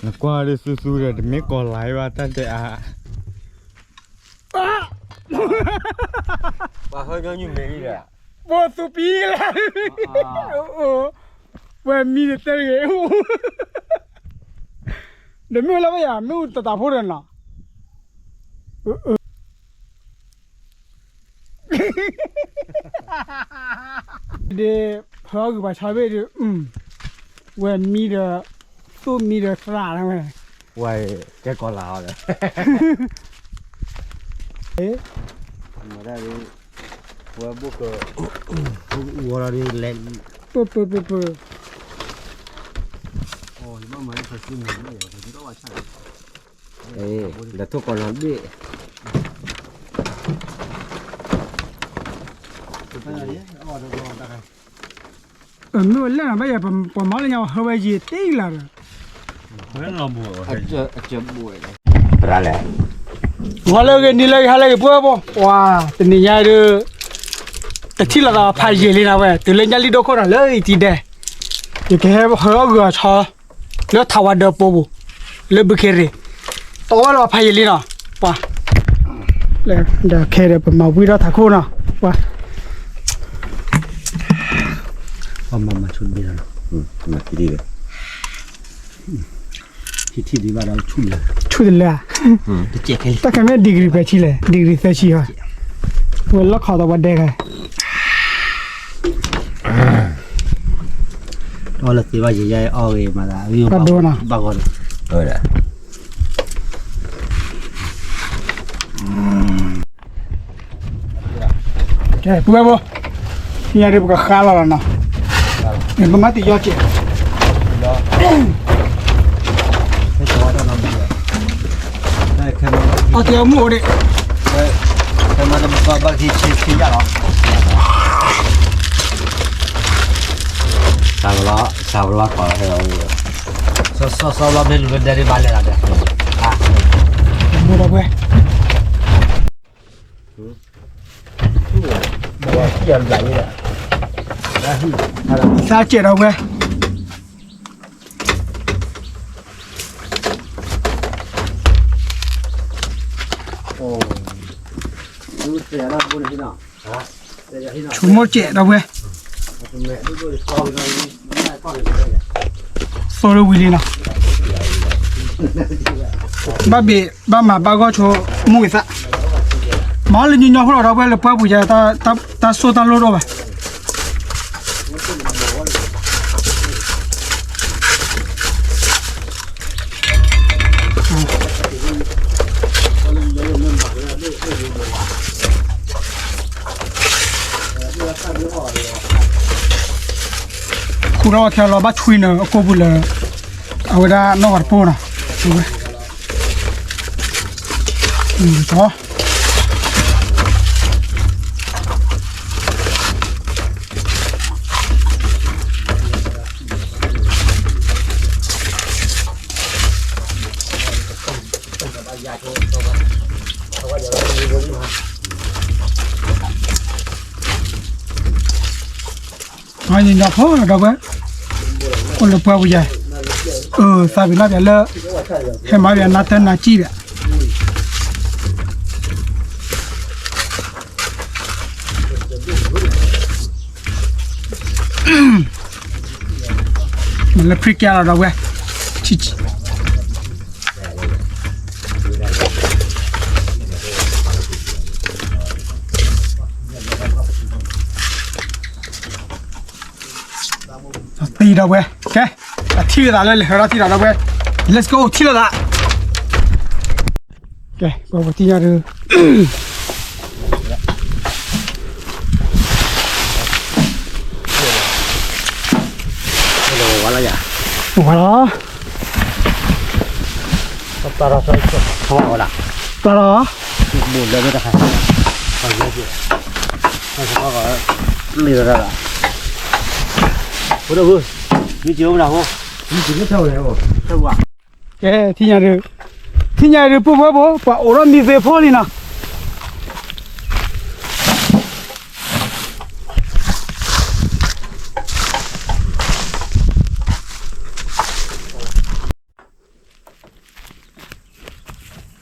နကွၢ်ဒ်သူသူဒီး တမ့ၢ်ကီၤလၤဘၣ် တၢ်တဲအါ ပှၤဟဲညီနုၢ်မ့ၢ်လံဒီး ပှၤသူပံလၢ ဝဲမံတတဲတဂ့ၤ ဒီးမ့ၢ်ဝဲလၢဘၣ်ယၤ မ့ၢ်အူတတးဖိဒီးနီၤ ဒ် ဖၢအီၣ်ဂုာ်ပှၤဆီဘ့ၣ်ဒီး ဝဲမံဒီး သူၣ်မံဒီးသရၣ်ဝဲ ဝဲကဲကီၤလၤအီၤဒီး မၤဒၣ်ဒ် ဝဲဘိၣ်က ဝီလီၤဒ်လဲၣ် ပၢပၢပၢပၢ ဒီးထိၣ်ကီၤလၤဘ့ၣ် မ့ၢ်ဝဲလၢနဘၣ်ယၤ ပှၤမၤလၢညါ ဟၢဝဲယံာ်တ့ၢ်လၢဒီး သရၣ်လဲၣ် ဂီၤလၢဂ့ၤ နံၤလၢဂ့ၤ ဟါလၢဂ့ၤ ပှၤဘိၣ် ပှၤ တနံၤညါဒုး တထံၣ်လိာ်သးဖးယံာ်လံနၤဝဲ တုၤလၢညါလံဒိခိၣ်ဒီးလၢအံၤထံဒဲး ယကဟဲဟၢအီၣ်ဂုာ်အီၤဆီ လၢထးဝါဒၢးပိပူၤ လၢဘုခ့ရ့ၣ် တဝဲလီၤဖးယံာ်လံနီၤ ပှၤ ဒီးခဲဒီးပမၤဝံၤထီၣ်ထးခိၣ်နီၤ ပှၤ ပှၤမၤမၤဆိဒ်နီၤ ထံထံဒ်ဘၣ်ဒီးဆူၣ်လၢ ဆူၣ်တလၢ တၢ်ခဲမ့ၢ် degree ပှဲၤဆံလဲၣ် degree သၢဆံဟီ ဝဲလီၢ်ခီဒီးပှၤဒဲဂၤ အီၣ်လၢသ့ဘၣ်ယဲယဲအီၣ်ဂ့ၤမၤသး ဘၣ်ဒိနီၤ ဘၣ်ဂီၤဒီး ကဲ ပဝဲဘိ ညါဒ်ပကဃါလီၤလီၤနီၤ ပမၤတံၢ်ယီကဲး အီၣ်တ့ၢ်အီၣ်မုၢ်အိၣ်ဒံး ခဲမၤတဘၣ်ဘၣ်ခံဆံခံယၤလီၤ စၤဝလီၤ စၤဝလီၤကီး စီစီစီလီၤမ့ၢ်လူၤလၢဒဲဒ်ဘၣ်လဲၣ်လီၤဒီး မိၢ်ဒီးပှဲၤ သးစဲးဒီးဝဲ ဆိကမိၣ်စဲးဒီးဝဲ သိလၢဝံၤလံနီၤ ဘၣ်ဘ့ၣ်ဘၣ်မၤဘၣ်ဂီၢ်ဆိ မုၢ်ဝံၤသး မၤလၢညီညီဖိလီၤဒီးဝဲလၢပှၢ်ပူၤယၤ တၢ်စိၢ်တၢ်လိၣ်ဒီးဘၣ် ခူၣ်ထီၣ်ဝဲခဲလီၤဘၣ်ဆွံနၤ အကိၢ်ပူၤလၢ အဝဲဒၣ်နီၢ်ဂၤတပိၢ်နီၤ ဝဲ ကၠီ ညီညီဖိလီၤဒီးဝဲ အိၣ်လၢပှၢ်ပူၤယၤ အၢ သးပ့ၤနီၣ်ပၠးလၢ ဟဲမၤပၠးနါတၢ်နါစံၣ်ဒီး မ့ၢ်လၢဖံးကဲလီၤဒီးဝဲ သံဒီးဝဲ ကဲ အထံၣ်လိာ်သးလၢလဲၤဟၢထီၣ်ထံၣ်ဒီးဝဲ let's go ထံၣ်လိာ်သး ကဲ ပှၤပတံၢ်ညါဒုး ဝါလီၤ ပာ်ထီၣ် ကဲ ထံၣ်ညါဒုး ထံၣ်ညါဒုး ပူဖိဖိ ပှၤအိၣ်ဒီးမံသ့ဖိလံနီၤ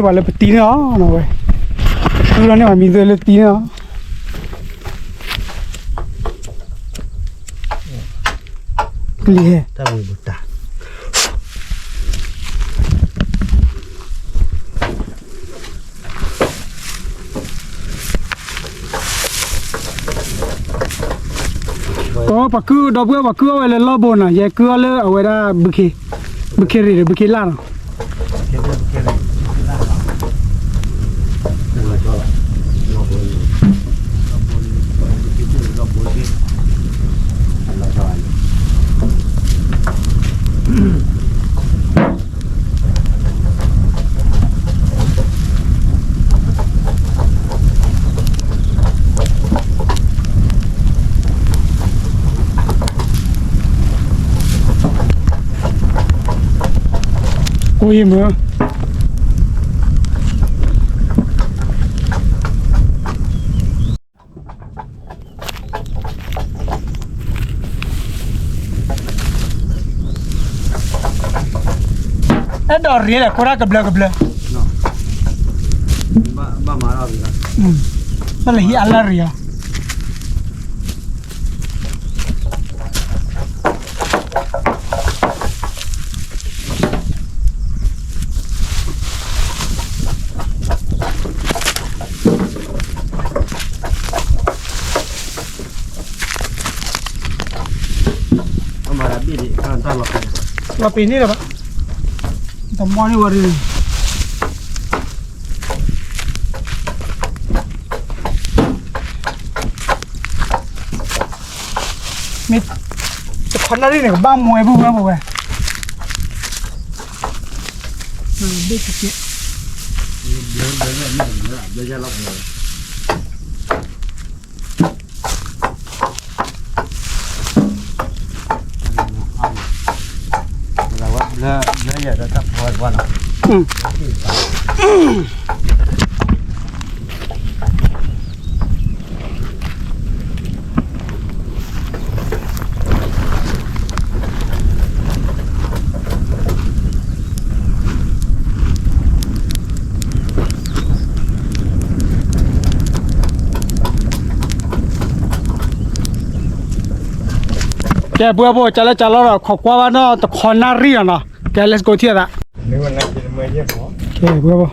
အုၣ်ထီၣ်န့ၢ်ပှၤလၢပတံန့ၣ်အီၤနီၤဝဲ, အုၣ်ထီၣ်န့ၢ်ပှၤမံၤသၢလၢတံန့ၣ်အီၤ, ကလံၤဟဲ ကီပှၤကုၢ်ဒီပုၢ်ဝဲၢ် ပှၤကုၢ်အီၣ်ဝဲလၢလီၢ်ဘိနီၤ, ယဲကုၢ်အီၣ်လၢအဝဲဒၣ် ဘုခ့ရ့ၣ်ဒီး ဘုခ့လၢ်နီၤ, ကိးယံၤမုၢ်, အဲၣ်ဒိးရ့လဲၣ် ကိးတၢ်ကဘျၢကဘျၢ, ဘၣ်မၤထီၣ်, ဘၣ်လၢဟံၣ်အလၢရ့လီၤ. လီၤပ့ၤန့ၢ်လၢၤဘၣ်, တမီၢ်န့ၢ်ဝဲဒၣ် မ့ၢ်တခီနၣ်ရံၣ်န့ၣ် ကဘၣ်မွဲပူၤဝဲပဝဲ, ဘ့ၣ်ကကဲး, ကဲ ပှၤဘိ ကလၢကလီဒီး ခိးကွၢ်ဘၣ်နီၢ်တခီနၣ်ရံၣ်လီၤနီၤ. ကဲ let's go ထံၣ်သး, ကဲ ပှၤဘိ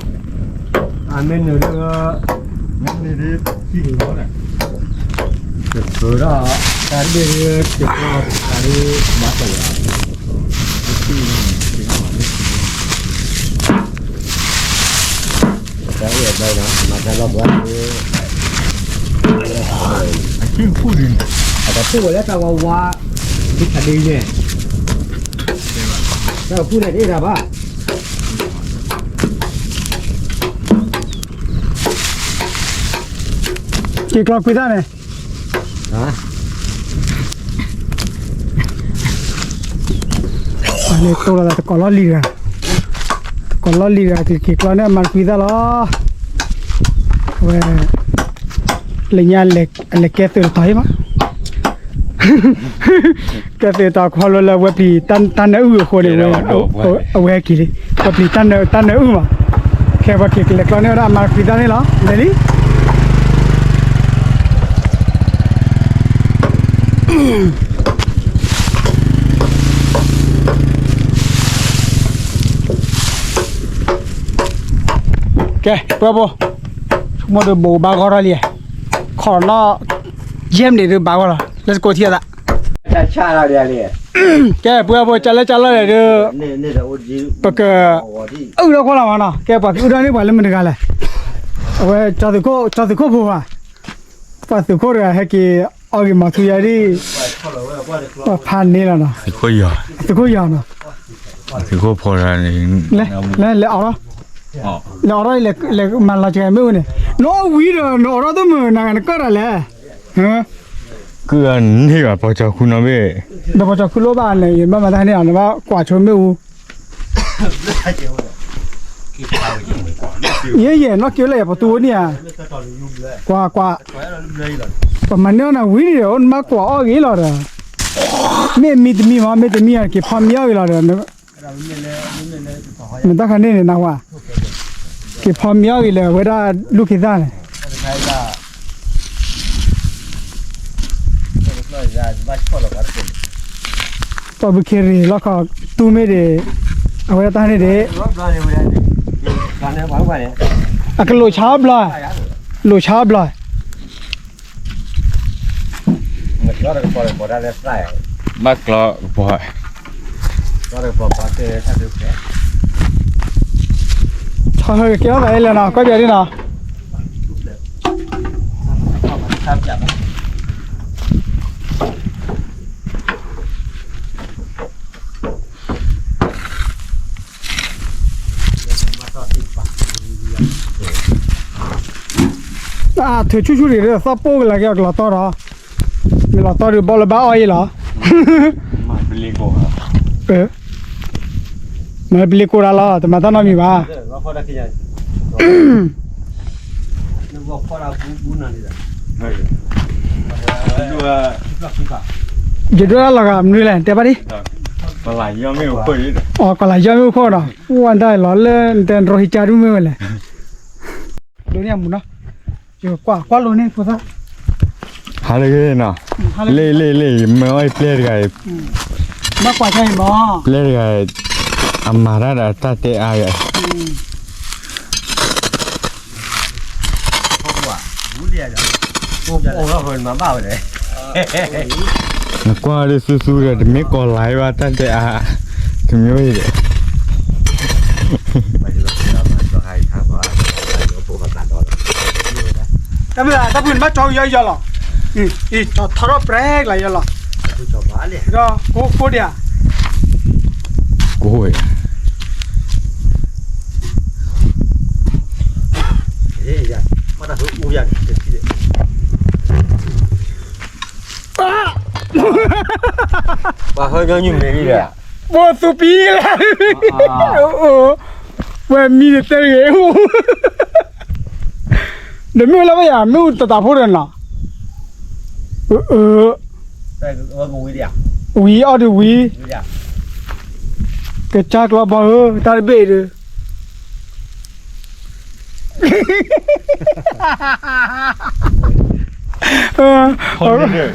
အမ့ၢ်နုၤလၢ မ့ၢ်နုၤလၢ ထံၣ်န့ၣ်လီၤ, ကဆၢဒၣ် တၢ်ဒ့ၣ်လၢ ကဆၢဒၣ်တၢ်ဒ့ၣ် မၤတဝဲ တၢ်အံၤအဘၢနီၤ မၤတၢ်လီၢ်ဘှါ, အထံၣ်ဖူၣ်ဒ်န့ၣ် အတၢ်ဖူၣ်ဝဲလၢတၢ်ဝါဝါ, ဖုခါဒ့န့ၣ်, တၢ်ဖူၣ်န့ၣ်တအ့ၣ်တၢ်ဘၣ်. က့ၤကျီကွံာ်တၢ်န့ၣ်, အန့ၣ်တိၢ်လီၤသးတကိးလီၢ်လံၤတဂၤ, တကိးလီၢ်လံၤတဂၤ က့ၤကျီန့ၣ် အမၤတကွံာ်သၣ်လီၤ, အဝဲ လၢညါ အလဲၤကဲသုးတတီၤဟံၣ်မး, ကဲသုးတတီၤခီလၢလၢ ဝဲပျံၤတၢ်နၢအုၣ်အဃိန့ၣ်, အဝဲဟဲက့ၤလံ, ပှၤပျံၤတၢ်နၢအုၣ်မး, ခဲပှၤက့ၤကလဲၤကျီန့ၢ်ဝဲဒၣ် အမၤတကွံာ်သၣ်န့ၣ်လီၤ လဲၤလံ. ကဲ ပှၤဘိ, ဆိကမိၣ်ဒီးဘိးဘၣ်ဂီၢ်ထီၣ်လံ, ခီၣ်နီၣ် ယဲၢ်မံးနံးဒုးဘၣ်ဂီၢ်လီၤ, let's go ထံၣ်သး, ကဲ ပှၤဘိ ကလၢကလီဒီး ပက အုၣ်ထီၣ်ကွၢ်လီၤမးနီၤ, ကဲ ပှၤကအုၣ်ထီၣ်န့ၢ်ပှၤလၢမတၤတဂၤလဲၣ်, အဝဲ ကၠီသုးခိၣ်ဖိဧါ, ပှၤသုးခိၣ်တဂၤဟဲက့ၤအီၣ်ဂ့ၤမၤထူယၤဒ်, ပှၤဖးန့ၢ်လီၤနီၤ, သုးခိၣ်ယီၤနီၤ, သုးခိၣ်ဖိတဂၤန့ၣ်, လဲၤလဲၤအီၣ်ထီၣ်, လဲၤအီၣ်ထီၣ် လဲၤမၤလီၤစှၤမ့ၣ်အူန့ၣ်, နီၢ်ဝံၤဒီး နအီၣ်ထီၣ်တမုာ်နၤဂၤနကၢၣ်တၢ်လဲၣ်, ကုၢ်အန့ၢ်ဘၣ်ပီၤကၠီၤခူနီၤဘ့ၣ်, ဒီးပီၤကၠီၤခူလိၣ်ဘၣ်န့ၣ် ယဘၣ်မၤတၢ်န့ၣ်အီၤ နဘၣ်ကွၢ်ဆိမ့ၣ်အူ, ယဲယဲၢ်နီၢ်က့လၢယပတူဝဲန့ၣ်ဧါ, ကွၢ်ကွၢ်, ပမၤန့ၢ်အီၣ်နၤဝံၤန့ၣ်ဒီး နဘၣ်ကွၢ်အီၣ်ဂ့ၤလီၤဒီး, မ့ၢ်မံတမံၤမး မ့ၢ်တမံၤအီၤ က့ၤဖီမံအီၣ်ဂ့ၤလီၤဒီး နတၢ်ခါန့ၣ်န့ၣ် နၢ်ဟူဧါ, က့ၤဖီမံအီၣ်ဂ့ၤလၢအဝဲဒၣ်လူၢ်ခ့သၣ်န့ၣ်, ပှၤဘုခ့ရ့ၣ်လီၢ်ခီတူၢ်မ့ၢ်ဒံး, အဝဲဒၣ်တၢ်န့ၣ်ဒံး, အကလိာ်ဆါဘျီ, လိာ်ဆါဘျီ ဘၣ်ကျီကပီၤ, ထီၣ်ဟဲကဲထီၣ်သးအံၤလဲၣ်နီၤ ကွၢ်ပၠးဒ်နီၤ, အါ ထုးဆူၣ်ဆူၣ်တဂ့ၤ သီၣ်ပိၢ်ကလၤက့ၤအီၤကလီၤတီဒီး, မ့ၢ်လီၤတီဒီးဘီလၢဘၣ်အီၣ်အံၤလီၤ, မၤပလ့ကိးတၢ်လီၤ တမၤတၢ်နီတမံၤဘၣ်, ယဒွဲၣ်လီၤဂာ်မနုၤလဲၣ် တဲဘၣ်ဒံး, အကလၤယီၢ်မ့ၣ်အူခိၣ်ဒီး, ဝါဒၣ်လီၤလၢနတဲနရီဟံကၢဒုမ့ၢ်ဝဲလဲၣ်, ဒိးန့ၢ်အမူနီၤ, ယကွၢ်ကွၢ်လိာ်န့ၢ်ဖိသၣ်, ဟါလၢဂ့ၤနီၤ, လ့ၣ်လ့ၣ်လ့ၣ် ယမၢအီၣ်ပျဲၢ်တဂၤအံၤ, ဘၣ်ကွၢ်ဆၢအံၤမး, ပျဲၢ်တဂၤအံၤ, အမၤတၢ်ဒီးတၢ်တဲအါဂၤ နကွၢ်ဒ်သူသူဒီး တမ့ၢ်ကီၤလၤဘၣ် တၢ်တဲအါ, တမ့ၢ်ဒီး, တၢ်မ့ၢ်တၢ်ဖုၣ်နဘၣ်ကၠီကယီယီလီၤ, ထီထီၣ်ပြဲကလၤယီလီၤ, ဒီးကိးကိးဒံးဧါ, ကိးဝဲ ပှၤဟဲညီနုၢ်မ့ၢ်ဒ်လဲၣ်, ပှၤသူပံလၢ, ဝဲမံတတဲဂ့ၤ, ဒီးမ့ၣ်အူလၢဘၣ်ယၤ မ့ၣ်အူတတးဖိဒီးနီၤ, ဝံၤအီၣ်ဒုးဝံၤ, ကစၢ်ကျီဘီဧၢ တၢ်တဘ့ၣ်ဒုး ဖးန့ၣ်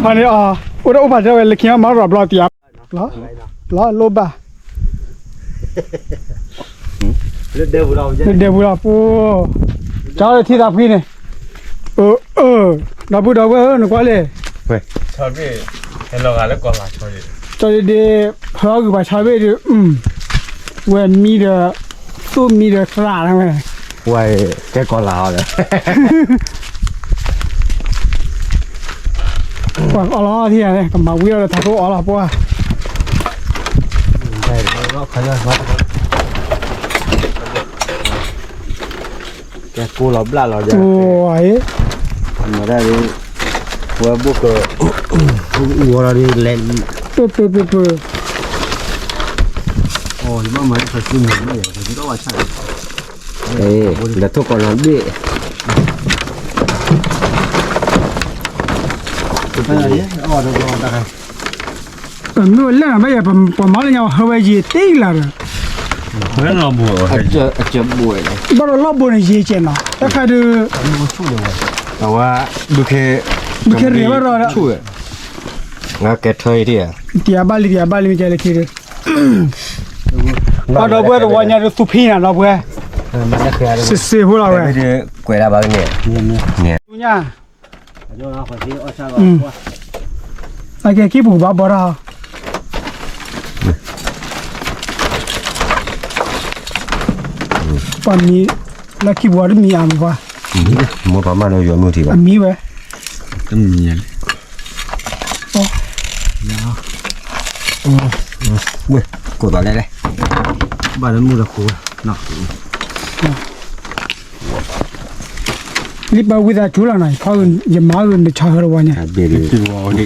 အီၤ, အိၣ်ဒၣ်အိၣ်ဖးတဲဝဲလၢခံမၤရီၤဘျီတံၢ်, လီၤလိၣ်ဘၣ်, လၢဒဲပူၤလီၤပူၤ, ကၢ်လၢထံသးဖှံန့ၣ်, ဒီပုၢ်ဒီဝဲၢ်ဧၢ နကွၢ်လဲၣ်, ကၠီဒ့ဒ့, ဖဲအီၣ်ဂုၤပှၤဆီဘ့ၣ်ဒုး, ဝဲမံဒီး, သူၣ်မံဒီးသရၣ်ဝဲ, ဝဲကဲကီၤလၤအီၤဒီး ပှၤအီၣ်လီၤထံၣ်န့ၣ် ကမၤဝံၤအီၤဒီးထးခိၣ်အီၣ်လီၤပှၢ်, ကဲကိၢ်လီၤဘျၣ်လီၤဒီး, မၤဒၣ်ဒ်, ဝဲဘိၣ်က, အူအီၤလီၤဒ်လဲၣ်, ပၢၢ်ပၢၢ်ပၢၢ်ပၢၢ်, ယဘၣ်မၤတၢ်ခါဆူညါ, ဒီးထိၣ်ကီၤလၤဘ့ၣ် မ့ၢ်ဝဲလၢနဘၣ်ယၤ ပမၤလၢညါ ဟဲဝဲယံာ်တ့ၢ်လၢဒီး, ဘၣ်ဒီးလီၢ်ဘိန့ၣ်ယံာ်ကဲးနီၤ တၢ်ခါဒုး, အဝဲ, ဘုခ့, ဘုခ့ရ့ၣ်ဘၣ်ဒီး, ကဲထၢအံၤ, တယၤဘၣ်လံ တယၤဘၣ်လံ မ့ၢ်ကဲလၢခံဒုး, ဘၣ်ဒီပုၢ်ဝဲၢ်တဝီညါဒုးသူဖံနၤဒီပုၢ်ဝဲၢ်, စ့စ့ဖိလီၤဝဲ, ကွဲးဒၣ်ဘၣ်န့ၣ်, ညါ အကဲခံပူၤဘၣ်ဘီတၢ်, ပှၤမံ, လၢခံပူၤအီၤတမံၤအါမးပှၤ, မိၢ်ပှၤမၢလၢယွၤမုၢ်ထံဘၣ်, အမံဝဲ, တမံၤညါလံ, ဝဲ, ကိးသးလဲၣ်လဲၣ်, ဘၣ်လၢမုၢ်ဒီးကိးဝဲ, နီၤ ဝဲ, လံပၢ်ဝံသးစူၤလီၤနီၤ, ယမၤဂ့ၤနဆါဟၢတဝီညါ, လၢခံဝီ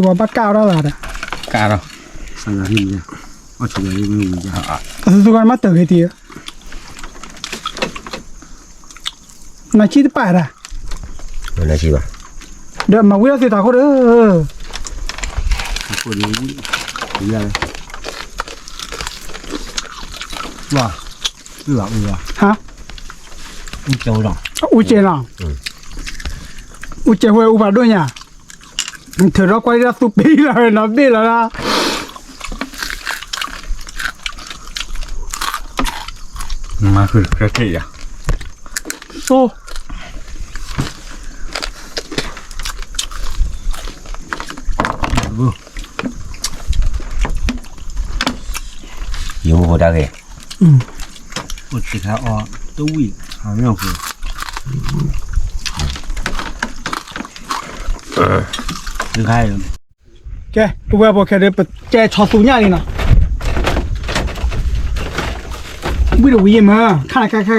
ဘၣ်ကၣ်အီၣ်တၢ်သးဒီး, ကၣ်ဒီး, အသူသူဂၤမ့ၢ်တၢ်ဂ့ၤတံၢ်ဧၢ, နဆံတပာ်တၢ်, ဒီးမၤဝံၤလီၤသုတၢ်ခိၣ်ဒီး, ဟါ, အူကဲလီၤ, အူကဲဝဲအူဖးဒိၣ်ညါ, ထုးထီၣ်ကွၢ်ဒ်သူပ့လီၤနီၤဘ့ၣ်လီၤ, မၤဃုာ်တၢ်ခဲယၤ, ယိဖိတၢ်ဂ့ၤ, အိၣ်တခါအီၤတဝံၣ်, တခါ, ကဲ ပဝဲဖိခဲဒီး ပကဲဆီသူညၣ်လံနီၤ, ဝံၣ်တဝံၣ်ယမၤ, ခါခါခါ,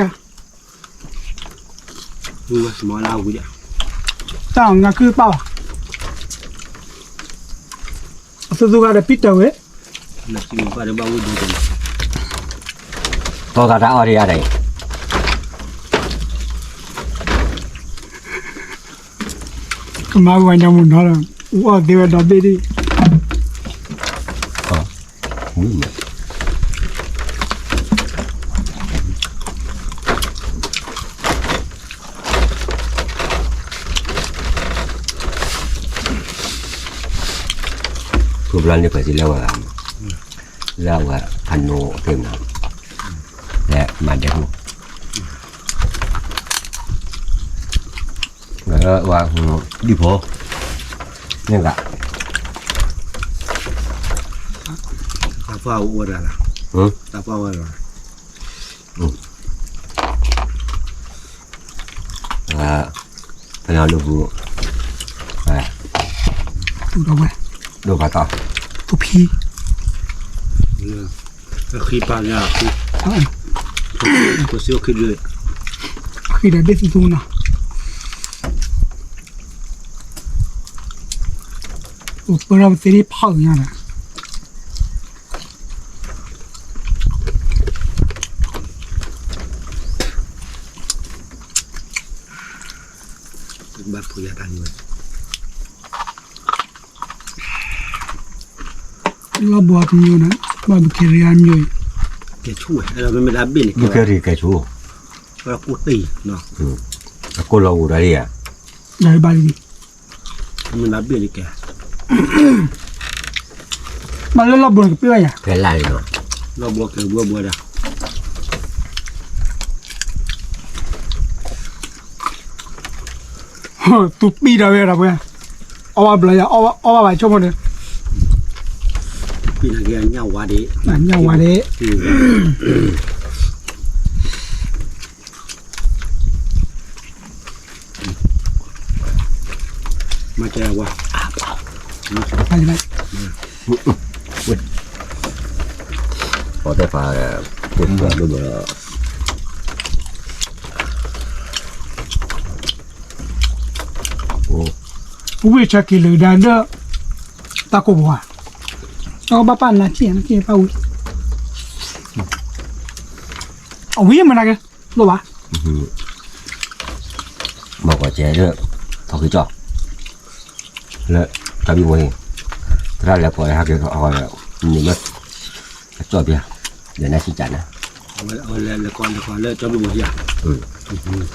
တၢ်ငါကုပာ်လီၤ, အသူသူဂၤဒီးပံတၢၢ်ဝဲ, တီသးတၢ်အီၣ်တယၤဒီး ကမၤဝဲညါမူနီၤလီၤ, အူအီၣ်သ့ဝဲဒီဘ့ၣ်ဒံး, ဖုဘျီန့ၣ်ပှၤစံးလၢဝဲ, လၢအဝဲဖးနိသ့ၣ်မနၤ, လၢမၤဒဲးဟူ, ဝဲဒံၣ်ဖိ, န့ၣ်ဂၤ, တၢ်ပှၢ်ဝဲဒၣ်လီၤ, တၢ်ပှၢ်ဝဲဒၣ်လီၤ, ဖဲလၢဒိၣ်ပူၤ, ဒိၣ်ဝဲ, ဒိၣ်ဖးတီ, ပဖံ, ဃံပာ်လၢ, ဃံဒီးဘ့ၣ်သူသူနီၤ, ပၢထီၣ်ပသ့ဒံးဖးအုးညါဒီး ဘၣ်ဖုးယၤတၢ်န့ၣ်ဝဲ, လီၢ်ဘီတမံၤန့ၣ်, ဘၣ်ဘုခ့ရံအမံၤ, ကဲဆူၣ်ဝဲ, ဘုခ့ရံကဲဆူၣ်, ကိၢ်သ့ၣ်, အကိၢ်လီၤအိၣ်ဒီးလံဧါ, ဒီးဘၣ်လံ, မ့ၢ်ဘၣ်ဘ့ၣ်န့ၣ်ကဲ, ဘၣ်လၢလီၢ်ဘီန့ၣ်ကပ့ၢ်ဘၣ်ယၤ, ဖဲလၢ်လံနီၤ, လီၢ်ဘီကဲဘှီဘှီဒၣ် သူပံၢ်ဒီးဝဲဒၣ်ပှဲၤ, အီၣ်ဘၣ်ဘျီယၤ, အီၣ်ဘၣ်ဘၣ်ဆိကမိၣ်န့ၣ်, ပံၢ်နၤက့ၤညၣ်ဝါဒ့, ညၣ်ဝါဒ့, မၤကဲဝါ, ပှၤတဖၣ်, ပှၤဒိၣ်ဒိၣ်လီၤ ပဝံၢ်ဆၢက့ၤလၢာ်ဒါဒီး တၢ်ကိၢ်ဘိဧါ, တၢ်ဘၣ်ပာ်နၤစံၣ် နက့ၤပာ်ဝံၤ, အဝံၤမနၤက့ၤ, လိၣ်ဘၣ်, မ့ၢ်ကီၢ်ကဲလၢ ထီၣ်ဃံကၠီၣ်, လၢ ကၠီဘံၣ်မိၢ်ဟံၣ်, သရၣ်လဲၤကိးဟဲက့ၤအီၤ, န့ၣ်မ့ၢ် အကၠီၣ်ပျၢ်, ဒီးနၤစံၣ်ကၠၣ်နၤ, လဲၤကိးလၢကၠီဘံၣ်မိၢ်ဟံၣ်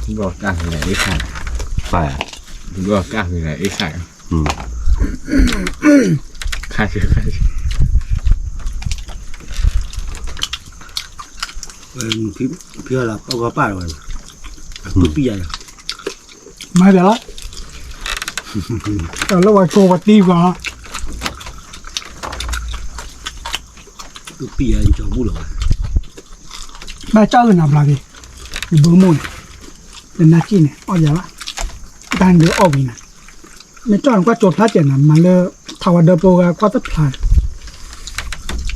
ဧါ, ဘီၣ်ကၢ်ဃုာ်လၢအ့ၣ်ခၣ်, ဘီၣ်ကၢ်ဃုာ်လၢအ့ၣ်ခၣ်, ခါဆူခါဆူ, ဖံလီၤပီၢ်ကီၢ်ပၢ်လီၤ, တူၢ်ပံၢ်ယၤယၤ, မၤဒၣ်လီၤ, လၢဝဲကိးဝဲတံၢ်ကွၢ်, တူၢ်ပံၢ်ယၤကၠီဘူၣ်လီၤဝဲ, ဘၣ်ကၠီၣ်ဂ့ၤနၤဘျါက့ၤ, ယဘၢမိၢ်န့ၣ်, ဒီးနၤစံၣ်န့ၣ် အီၣ်ယၤဘၣ်, တၢ်ဒုးအီၣ်ဝံၤနၤ, မ့ၢ်တၢ်ကွၢ်ကၠီၤဖျါကဲးနၤ မၤလၢ ထးဝါဒၢဖိဂၤကွၢ်တဖျါ,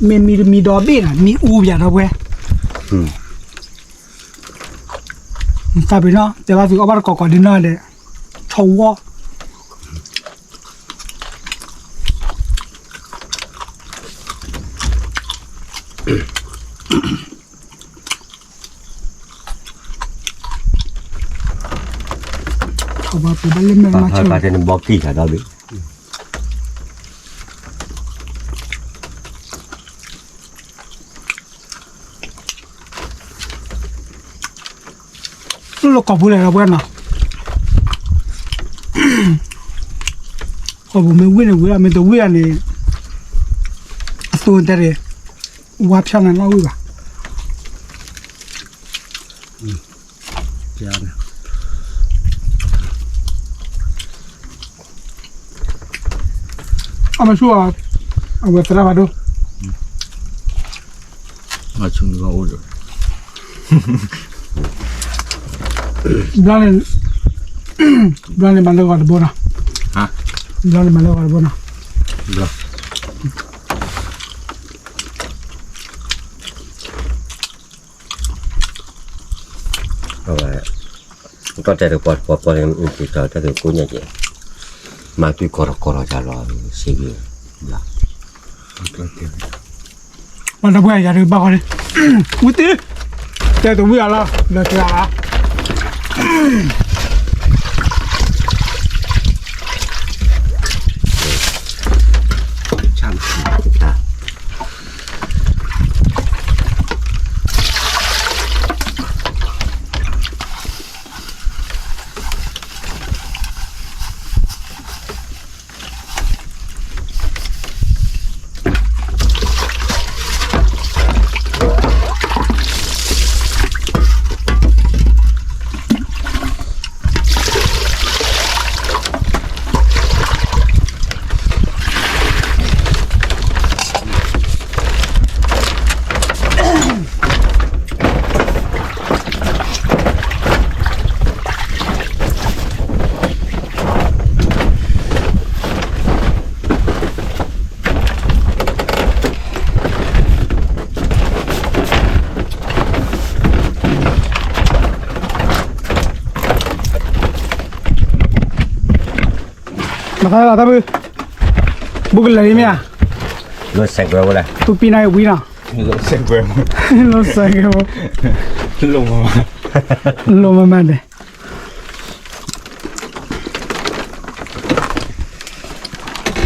မ့ၢ်မံတမံဒီဘ့ၣ်နၤ မံအူပယၤဒီပုၢ်ဝဲၢ်, တၢ်ပ့ၤနီၣ် တဲဘၣ်သုအီၣ်ဘၣ်တကိးကိးဒ်နီၢ်ဒဲး, ဆီဝီ ထီၣ်ဘၣ်ပဘၣ်လၢမဲာ်မၤဆၢ, ပာ်ဖဲန့ၣ်ဘီကံၢ်ခါဒီဘ့ၣ်, လၢလီၤကိာ်ပူၤလဲၣ်ဒီပုၢ်ဝဲၢ်နီၤ, ကိာ်ပူၤမ့ၢ်ဝံၣ်န့ၣ်ဝံၣ်လီၤ မ့ၢ်တဝံၣ်ဧါန့ၣ်, အသူတဲဒၣ်, ဝါဖၠါန့ၣ်နီၣ်ဝံၣ်ဘၣ် အမဆူၣ်, အဝဲသရၣ်ဖးဒိၣ်, မဆူၣ်မ့ၢ်အိၣ်ဒီး, ဘျီန့ၣ်, ဘျီန့ၣ်မၤလၢဂီၤတဘိနီၤ, ဘျီန့ၣ်မၤလၢဂီၤတဘိနီၤ, အဝဲ, ကီၢ်တဲာ်တပီၤတပီၤပီၤန့ၣ် တၢ်တကိးညါကဲ, မၤတုၤကီၢ်ထီၣ်ကီၢ်ထီၣ်ယၤလီၤ, စ့ၢ်ကီး, ပှၤတပှဲၤယၤတဘၣ်ဃီန့ၣ်, ဝံၤတံၢ်, တဲတဝံၣ်အလီၢ်, လၢတဂၤဧါ မသးလီၤတၢ်ဘု, ဘူးကလၢာ်လံမ့ၢ်ဧါ, လၢစဲးကွဲဝဲလဲၣ်, သူပံနၤဝံၤနီၤ, လၢစဲးကွဲ, လၢစဲးကွဲ, လိၣ်မမ, လိၣ်မမဒဲး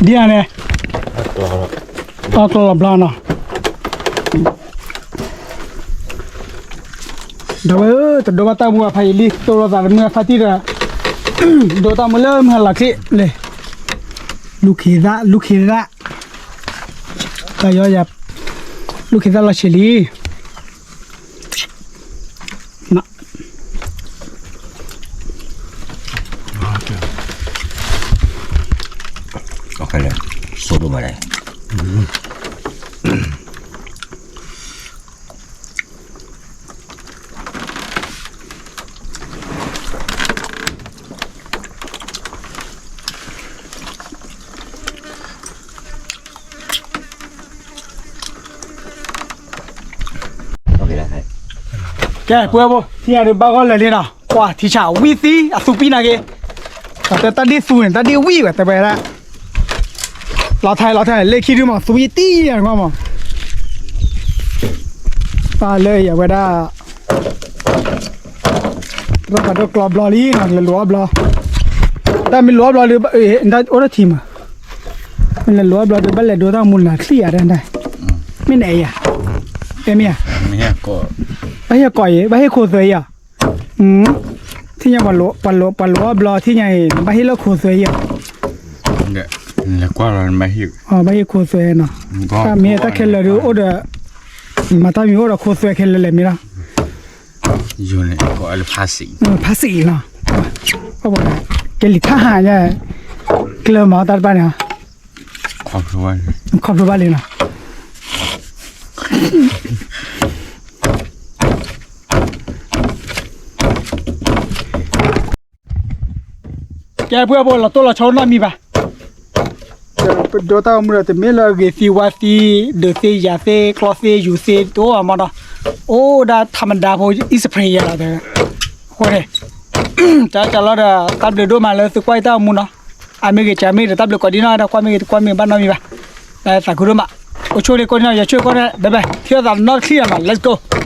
ဒ်အံၤန့ၣ်, အကျီလီၤဘျီနီၤ, ဒီးဝဲဧၢ, တဒိဘၣ်တၢ်မူအဖးယံာ်လံ, တိၢ်လိာ်သးတမုၢ်အဖါတံၢ်ဒီး, ဒိတၢ်မူလၢမုၢ်ဟါလီၤချ့လဲၣ်, လူၤခ့သၣ်, လူၤခ့သၣ်, တၢ်ယီယၤ, လူၤခ့သၣ်လီၤဆံးလံ အခဲလၢာ်, စိဒိၣ်မးလဲၣ်. ကဲ ပှဲၤဘိ ထံၣ်ညါဒုးဘၣ်ဂီၢ်လၢာ်လံနီၤ, ကွၢ်ထံဆးဝံၣ်သံ အသူပံနၤက့ၤ, ပှၤတဲတၢ်ဒ့ၣ်သူန့ၣ် တၢ်ဒ့ၣ်ဝံၣ်ဝဲ တဲဝဲဒၣ်, လီၤထဲ လီၤထဲ လ့ၣ်ခံဒုမး သူယံာ်တံၢ်ယဲၢ်မး, ပၢ်လၢယဝဲဒၣ် တရၢ်ပာ်ဒိၣ်ကျီဘျီလံနီၤ လဲၤလိာ်အီၣ်ဘျီ, တၢ်မ့ၢ်လိာ်အီၣ်ဘျီဒီး အိၣ်ဒီးထံမး, မ့ၢ်လဲၤလိာ်အီၣ်ဘျီဒီး ဘၣ်လဲၤဒိတၢ်မူနၤချံၣ်ယၤဒၣ်, မ့ၢ်နအဲၣ်ယၤ, အဲၣ်မ့ၢ်ယၤ, ဘၣ်ဟ့ၣ်ကိးအံၤ ဘၣ်ဟ့ၣ်ခိၣ်သွဲအံၤဧါ, ထံၣ်ညါ ပှၤလိာ်အီၣ်ဘျီ ထံၣ်ညါအံၤ ဘၣ်ဟ့ၣ်လၢခိၣ်သွဲအံၤဧါ, လဲၤကွၢ်လီၤ ဘၣ်ဟ့ၣ်ခိၣ်သွဲနီၤ, တၢ်မ့ၢ်တၢ်ခဲလၢာ်ဒီးအိၣ်ဒီး, မၤတၢ်မံၤအိၣ်ဒီးခိၣ်သွဲခဲလၢာ်လဲၣ်မ့ၢ်လီၤ. ဖါစံးလီၤ, ကဲလံာ်ထါဟးညါ, ကျၢၤမၤတၢ်တဖၣ်န့ၣ်, ခီဖျိဘၣ်လံနီၤ. ကဲပှဲၤဖိလီၤတိၢ်လီၤဆီနီတမံၤဘၣ်. ပဒိတၢ်အိၣ်မူဒီး တမ့ၢ်လၢအဂ့ၤသံဝါသံ ဒုးသ့ယၤသ့ ကျီသ့ယူၤသ့ တအိၣ်ဘၣ်မးနီၤ. အိၣ်ဒၣ်ထးမဒါဖိ အံၣ်စဖရ့ယဲလီၤ. အဃိန့ၣ် ကကလီဒီး တၢ်ဘျုးဒိၣ်မးလၢသုကွၢ်ယတၢ်အိၣ်မူနီၤ. အမ့ၢ်ဂ့ၤ ကမ့ၢ်ဂ့ၤဒီး တၢ်ဘျုးကိးဒံနီၢ်ဒီး ကွၢ်မ့ၢ်ဂ့ၤ တကွၢ်မ့ၢ်ဂ့ၤ ဘၣ်နီတမံၤဘၣ်. သးခုဒိၣ်မး. အိၣ်ဆူၣ်လံကိးဒံနီၢ် ယဆိကမိၣ်န့ၣ် ဘဲဘဲ ထံၣ်လိာ်သးနီတချံၣ်လီၤနီၤ let's go.